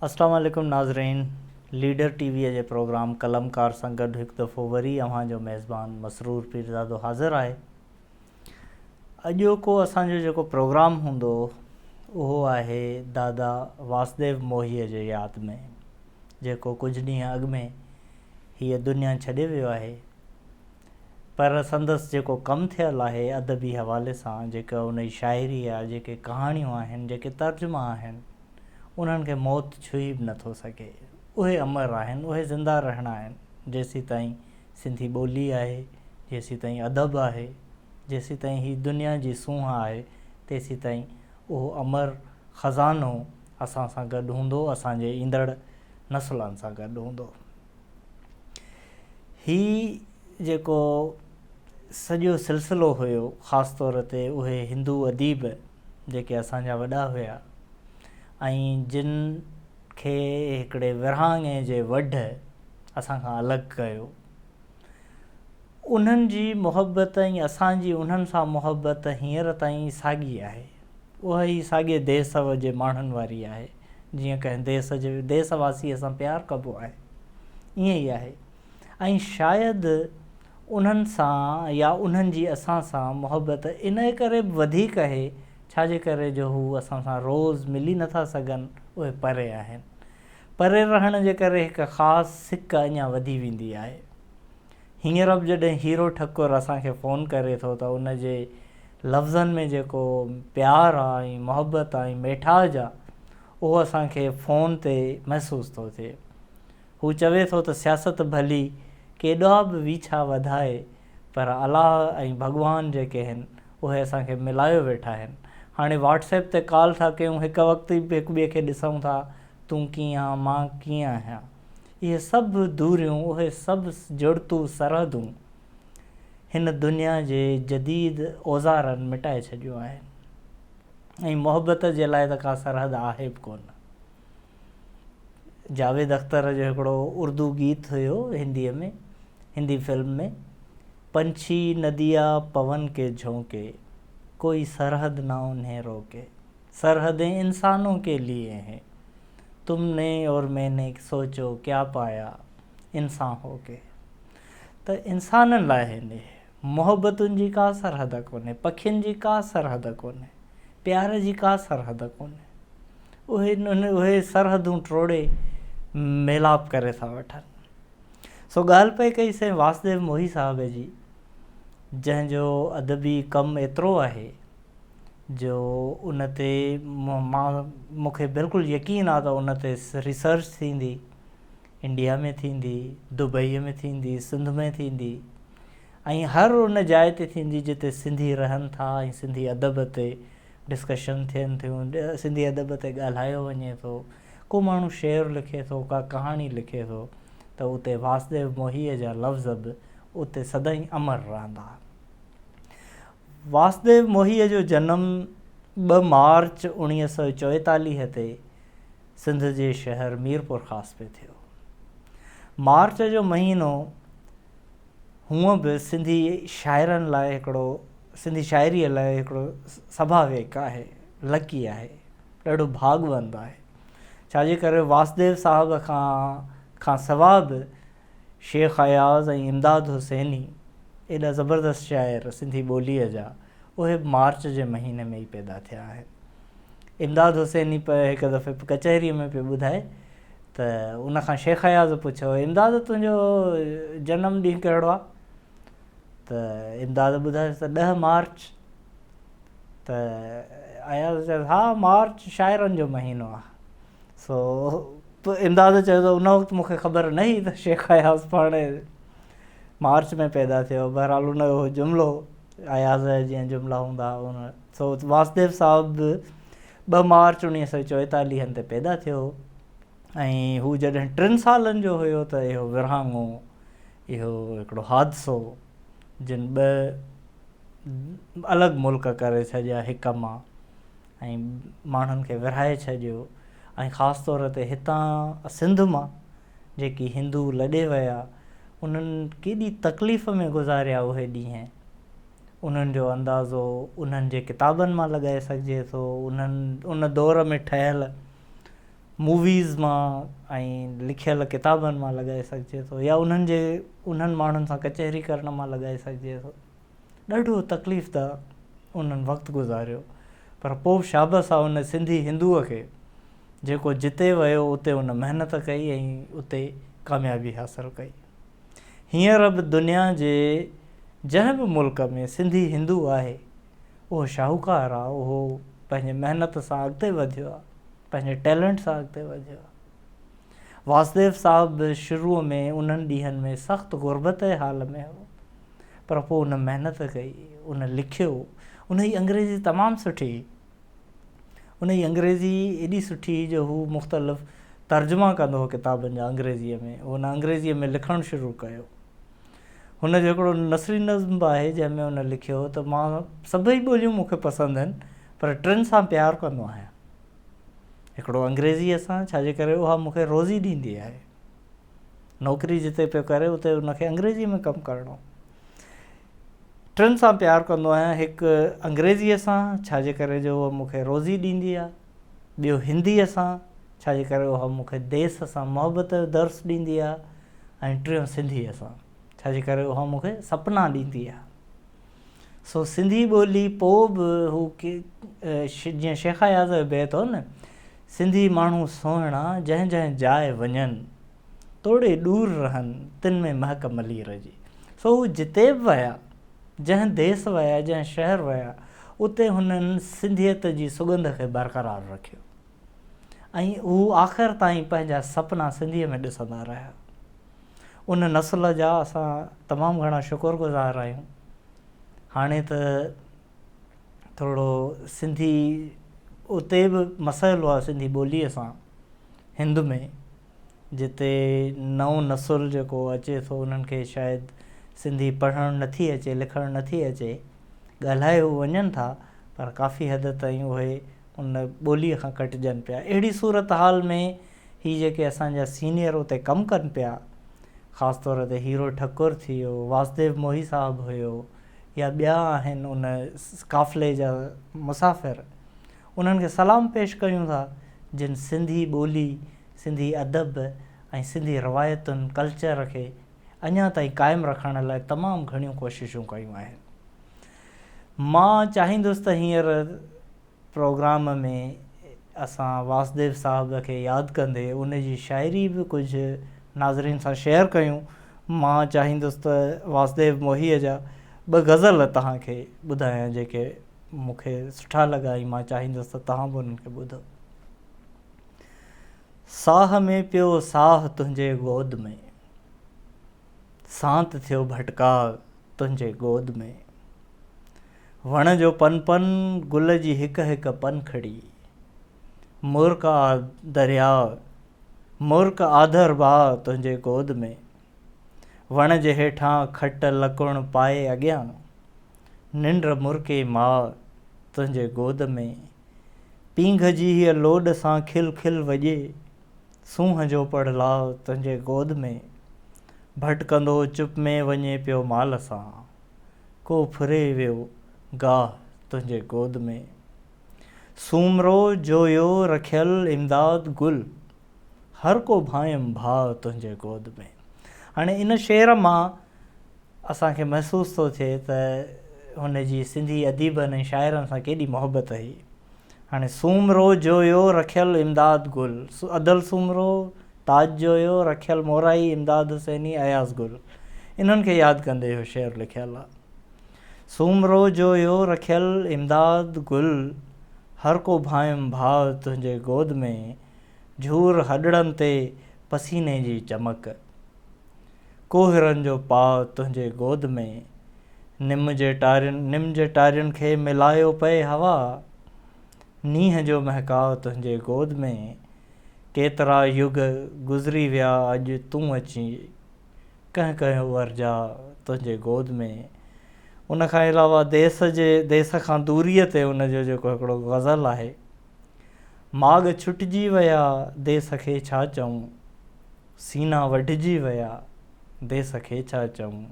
اسلام عليڪم ناظرين ليڊر ٽي وي جي پروگرام قلمڪار سان گڏ هڪ دفعو وري اوهان جو ميزبان مسرور پيرزادو حاضر آهي. اڄوڪو اسان جو جيڪو پروگرام هوندو اهو آهي دادا واسديو موهيء جي ياد ۾ جيڪو ڪجهه ڏينهن اڳ ۾ هيء دنيا ڇڏي ويو آهي پر سندس جيڪو ڪم ٿيل آهي ادبي حوالي سان جيڪا ان جي شاعري آهي جيڪي ڪهاڻيون آهن جيڪي ترجما آهن انهن کي موت ڇهي به نٿو سگهي اهي امر آهن اهي زنده رهڻا آهن جيسيتائين سنڌي ٻولي آهي، جيسيتائين ادب آهي، جيسيتائين هي دنيا جي سونهن آهي، تيسيتائين اهو امر خزانو اسان سان گڏ هوندو، اسان جي ايندڙ نسلن سان گڏ هوندو. هي جيڪو سڄو سلسلو هيو، خاص طور تي اهي هندو اديب جيڪي اسان جا وڏا هيا ۽ جن کي هڪڙي ورهاڱي جي وڍ اسان کان الڳ ڪيو. انهن جي محبت ۽ اسان جي انهن سان محبت هينئر تائين ساڳي آهي. اها ئي ساڳي ديس جي ماڻهن واري آهي. جيئن ڪنهن ديس جي ديس واسيء سان پيار ڪبو آهي، ائين ئي آهي ۽ شايد انهن سان يا انهن جي اسان سان محبت انهيء ڪري به وڌيڪ اهي، ڇا جي ڪري جو هو اسان سان روز ملي نٿا سگهن، اهي پري آهن. پري رهڻ جي ڪري هڪ خاص سڪ اڃا وڌي ويندي آهي. هينئر به جڏهن هيرو ٺڪر اسان کي فون ڪري ٿو ته ان جي لفظن ۾ جيڪو پيار آ ۽ محبت آ ۽ ميٺاج آ اهو اسان کي فون تي محسوس ٿو ٿئي. هو چوي ٿو ته سياست ڀلي ڪيڏا به ويڇا وڌائي پر الله ۽ ڀڳوان جيڪي هن اهي اسان کي ملايو ويٺا آهن. هاڻي واٽس ايپ تي ڪال ٿا ڪيون هڪ وقت ئي هڪ ٻئي کي ڏسون ٿا تون ڪيئن آن مان ڪيئن آهيان. اهي سڀ دوريون اهي سڀ جڙتو سرحدون هن دنيا جي جديد اوزارن مٽائي ڇڏيون آهن ۽ محبت جي لاء ته ڪا سرحد آهي به ڪونه. جاويد اختر جو هڪڙو اردو گيت هيو هنديء ۾ هندي فلم ۾ پنڇي نديا پون ڪي جهونڪي ڪوئي سرحد نا انهين روڪي سرحدين انسانون ڪي ليي هين تم ني اور مين ني سوچو ڪيا پايا انسان هو ڪي ته انسانن لاء هن محبتن جي ڪا سرحد ڪونهي پکين جي ڪا سرحد ڪونهي پيار جي ڪا سرحد ڪونهي اهي اهي سرحدون ٽوڙي ميلاپ ڪري ٿا وٺن سو ڳالهه پئي ڪئي سين واسديو موهي صاحب جي جنهن جو ادبي ڪم ايترو آهي جو ان تي مان مون کي بلڪل يقين آ ته ان تي ريسرچ ٿيندي انڊيا ۾ ٿيندي دبئي ۾ ٿيندي سنڌ ۾ ٿيندي ۽ هر ان جاء تي ٿيندي جتي سنڌي رهن ٿا ۽ سنڌي ادب تي ڊسڪشن ٿين ٿيون سنڌي ادب تي ڳالهايو وڃي ٿو ڪو ماڻهو شعر لکي ٿو ڪا ڪهاڻي لکي ٿو ته اتي واسديو موهيء جا لفظ به اتي سدائين امر رهندا. واسديو موهيء جو جنم ٻه مارچ 1944 تي سنڌ جي شهر ميرپورخاص ۾ ٿيو. مارچ جو مهينو هونء به سنڌي شاعرن لاء هڪڙو سنڌي شاعريء لاء هڪڙو سڀاويڪ آهي، لڪي آهي، ڏاڍو ڀاڳوند آهي. ڇا جي ڪري واسديو صاحب کان کان سوا به شيخ اياز ۽ امداد حسيني ايڏا زبردست شاعر سنڌي ٻوليء جا اهي به مارچ جي مهيني ۾ ئي پيدا ٿيا آهن. امداد حسيني هڪ دفعي ڪچهريء ۾ پيو ٻڌائي ته ان کان شيخ اياز پڇيو امداد تنهنجو جنم ڏينهن ڪهڙو آهي؟ ته امداد ٻڌايس ته ڏهه مارچ ته اياز چيس ها مارچ شاعرن جو مهينو آهي سو امداد چيو ته ان وقت مون کي خبر نه هئي ته شيخ اياز پاڻ مارچ ۾ پيدا ٿيو بهرحال ان جو جملو اياز جا جيئن جملا هوندا ان سو واسديو صاحب به ٻه مارچ اڻويهه سو چوئيتاليهن تي پيدا ٿيو هو ۽ هو جڏهن ٽن سالن جو هيو ته اهو ورهاڱو اهو هڪڙو حادثو جن ٻه الڳ ملڪ ڪري ڇڏيا هڪ مان ۽ ماڻهن کي ورهائي ڇڏيو ۽ خاص طور تي هتان سنڌ مان جيڪي هندو لڏي ويا انهن ڪيڏي تڪليف ۾ گذاريا اهي ڏينهن انهن جو اندازو انهن جي ڪتابن مان لڳائي سگهجي ٿو انهن ان دور ۾ ٺهيل موويز مان ۽ لکيل ڪتابن مان لڳائي سگهجي ٿو يا انهن جي انهن ماڻهن سان ڪچهري ڪرڻ مان لڳائي سگهجي ٿو. ڏاڍو تڪليف ده انهن وقت گذاريو پر پوء به شابس آ ان سنڌي هندوء کي جيڪو جتي ويو اتي ان محنت ڪئي ۽ اتي ڪاميابي حاصل ڪئي. هينئر به دنيا جي جنهن به ملڪ ۾ سنڌي هندو آهي اهو شاهوڪار آ، اهو پنهنجي محنت سان اڳتي وڌيو آ، پنهنجي ٽيلنٽ سان اڳتي وڌيو آ. واسديو صاحب به شروع ۾ انهن ڏينهن ۾ سخت غربت جي حال ۾ هو پر پوء ان محنت ڪئي، ان لکيو، ان جي انگريزي تمام سٺي هئي. ان جي انگريزي ايڏي سٺي هئي جو هو مختلف ترجما ڪندو هو ڪتابن جا انگريزيء ۾. هن انگريزيء ۾ لکڻ شروع ڪيو. هن جو هڪڙو نثري نظم به آهي جنهن ۾ هن لکيو ته مان سڀئي ٻوليون مون کي پسند آهن پر ٽن سان پيار ڪندو آهيان. هڪڙو انگريزيء سان ڇا جي ڪري اها مون کي روزي ڏيندي آهي. نوڪري جتي پيو ڪري اتي ان کي انگريزيء ۾ ڪم ڪرڻو. ٽن سان پيار ڪندو آهيان هڪ انگريزيء سان ڇا جي ڪري جو اها مون کي روزي ڏيندي آهي. ٻيو هنديء سان ڇا جي ڪري اها مون کي ديس سان محبت جو درس ڏيندي آهي. ۽ ٽيون سنڌيء سان، ڇا جي ڪري اها مون کي سپنا ڏيندي آهي. سو سنڌي ٻولي پوء به هو جيئن شيخ اياز جو بيت هو نه، سنڌي ماڻهو سهڻا جنهن جنهن جاء وڃن، توڙي ڏور رهن، تن ۾ مهڪ ملير جي. سو هو جتي به ويا، جنهن ديس ويا، جنهن شهر ويا، اتي هنن سنڌيت جي سڳنڌ کي برقرار رکيو. ۽ هو آخر تائين پنهنجا سپنا سنڌيء ۾ ڏسندا رهيا. ان نسل جا اسان تمام گهڻا شڪر گذار آهيون. هاڻي ته ٿورو سنڌي اتي به مسئلو آهي سنڌي ٻوليء سان هند ۾ جتي نئون نسل جيڪو اچي ٿو انهن کي شايد سنڌي پڙهڻ نٿي اچي لکڻ نٿي اچي ڳالهائي هو وڃن ٿا پر ڪافي حد تائين اهي ان ٻوليء کان ڪٽجن پيا. اهڙي صورتحال ۾ هي جيڪي اسان جا سينيئر اتي ڪم ڪن پيا، خاص طور تي هيرو ٺڪر ٿي ويو، واسديو موهي صاحب هيو يا ٻيا آهن ان قافلي جا مسافر، انهن کي سلام پيش ڪيون ٿا جن سنڌي ٻولي، سنڌي ادب ۽ سنڌي روايتن، ڪلچر کي اڃا تائين قائم رکڻ لاء تمام گهڻيون ڪوششون ڪيون آهن. مان چاهيندس ته هينئر پروگرام ۾ اسان واسديو صاحب کي ياد ڪندي ان جي شاعري به ڪجهه ناظرين سان شيئر ڪيون. مان چاهيندس ته واسديو موهيء جا ٻه غزل توهان کي ٻڌايان جيڪي مون کي سٺا لڳا ۽ مان چاهيندس ته توهان به انهن کي ٻڌو. ساهه ۾ پيو ساهه تنهنجي گود ۾. سانت ٿيو ڀٽڪاء تنهنجي گود ۾. وڻ جو پن پن گل جي هڪ هڪ پنکڙي. مرڪ آ درياء مرڪ آڌر ڀاء تنهنجي گود ۾. وڻ جي هيٺان کٽ لڪڻ پائي اڳيان. ننڊ مرڪي ماء تنهنجي گود ۾. پينگهه جي هيء لوڏ سان کل کل وڄي، سونهن جو پڙلاء تنهنجي گود ۾. ڀٽڪندو چپ ۾ وڃي پيو مال سان، ڪو ڦري ويو گاهه تنهنجي گود ۾. سومرو جويو رکيل امداد گل، هر ڪو ڀانئيم ڀاء تنهنجي گود ۾. هاڻي ان شعر مان اسان کي محسوس ٿو ٿئي ته هن جي سنڌي اديبن ۽ شاعرن سان ڪيڏي محبت هئي. هاڻي سومرو جويو رکيل امداد گل، ادل سومرو، تاج جويو، رکيل مورائي، امداد حسيني، اياز گل انهن کي ياد ڪندي اهو شعر لکيل آ. سومرو جويو رکيل امداد گل، هر ڪو ڀانئيم ڀاء تنهنجي گود ۾، جهور هڏڙن تي پسيني جي چمڪ. ڪوهرن جو پاء تنهنجي گود ۾، نم جي ٽارين نم جي ٽارين کي ملايو پئي هوا، نينهن جو مهڪاء تنهنجي گود ۾، ڪيترا يگ گذري ويا اڄ تون اچين، ڪنهن ڪيو ورجاء تنهنجي گود ۾. ان کان علاوه ديس جي ديس کان دوريء تي ان جو جيڪو هڪڙو غزل آهي، ماڳ ڇٽجي ويا ديس کي ڇا چئون. سينا وڍجي ويا، ديس کي ڇا چئون.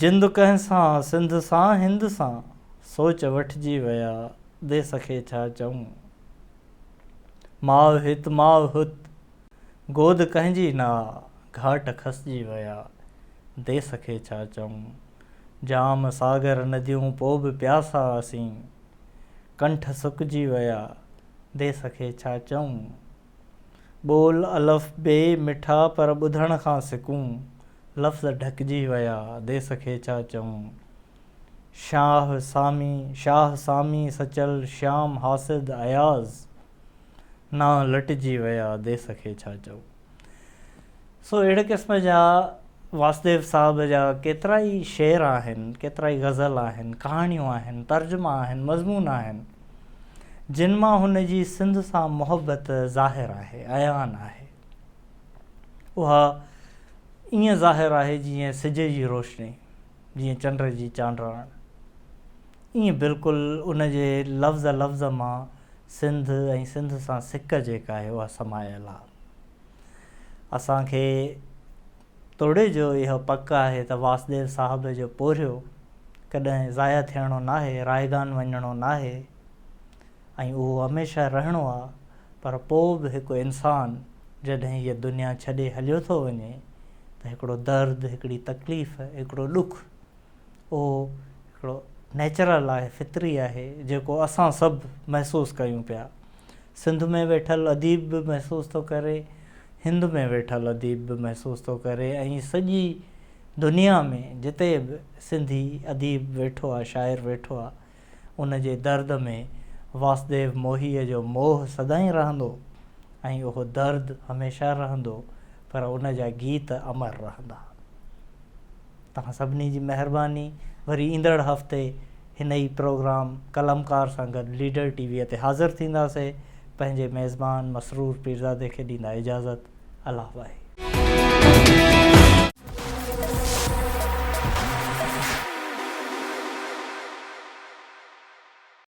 جند ڪنهن سان، سنڌ سان هند سان، سوچ وٺجي ويا، ديس کي ڇا چئون. ماء هت ماء هت، گود ڪنهن جي نه آ، گهاٽ کسجي ويا، ديس کي ڇا چئون. جام ساگر نديون پو به پياسا اسين، ڪنٺ سڪجي ويا، ديس کي ڇا چئون. ٻول الف بي مٺا پر ٻڌڻ کان سڪون، لفظ ڍڪجي ويا، ديس کي ڇا چئون. شاهه سامي، شاهه سامي، سچل، شيام، حاسد، اياز، نانء لٽجي ويا، ديس کي ڇا چئون. سو اهڙي قسم جا واسديو صاحب جا ڪيترائي شعر آهن، ڪيترائي غزل آهن، ڪهاڻيون آهن، ترجما آهن، مضمون آهن، جن مان هن جي سنڌ سان محبت ظاهر آهي، عيان آهي. اها ائين ظاهر آهي جيئن سج جي روشني. جيئن چنڊ جي چانڊاڻ، ائين بلڪل ان جي لفظ لفظ مان سنڌ ۽ سنڌ سان سڪ جيڪا آهي اها سمايل آهي. اسان کي توڙي جو اها پڪ آهي ته واسديو صاحب جو پورهيو ڪڏهن ضايع ٿيڻو ناهي، رائگان وڃڻو ناهي ۽ اهو هميشه رهڻو آهي پر پوء به هڪ انسان جڏهن هيء دنيا ڇڏي هليو ٿو وڃي ته هڪڙو درد، هڪڙي تڪليف، هڪڙو ڏک اهو هڪڙو نيچرل آهي، فطري آهي، جيڪو اسان سڀ محسوس ڪيون پيا. سنڌ ۾ ويٺل اديب به محسوس ٿو ڪري، هند ۾ ويٺل اديب به محسوس ٿو ڪري ۽ سڄي دنيا ۾ جتي به سنڌي اديب ويٺو آهي، شاعر ويٺو آهي، ان جي درد ۾ واسديو موهيء جو موهه سدائين رهندو ۽ اهو درد هميشه رهندو پر ان جا گيت امر رهندا. توهان سڀني جي مهرباني وري ايندڙ هفتي هن ئي پروگرام قلمڪار سان گڏ ليڊر ٽي ويء تي حاضر ٿينداسي. پنهنجي ميزبان مسرور پيرزادي کي ڏيندا اجازت. الله واهي.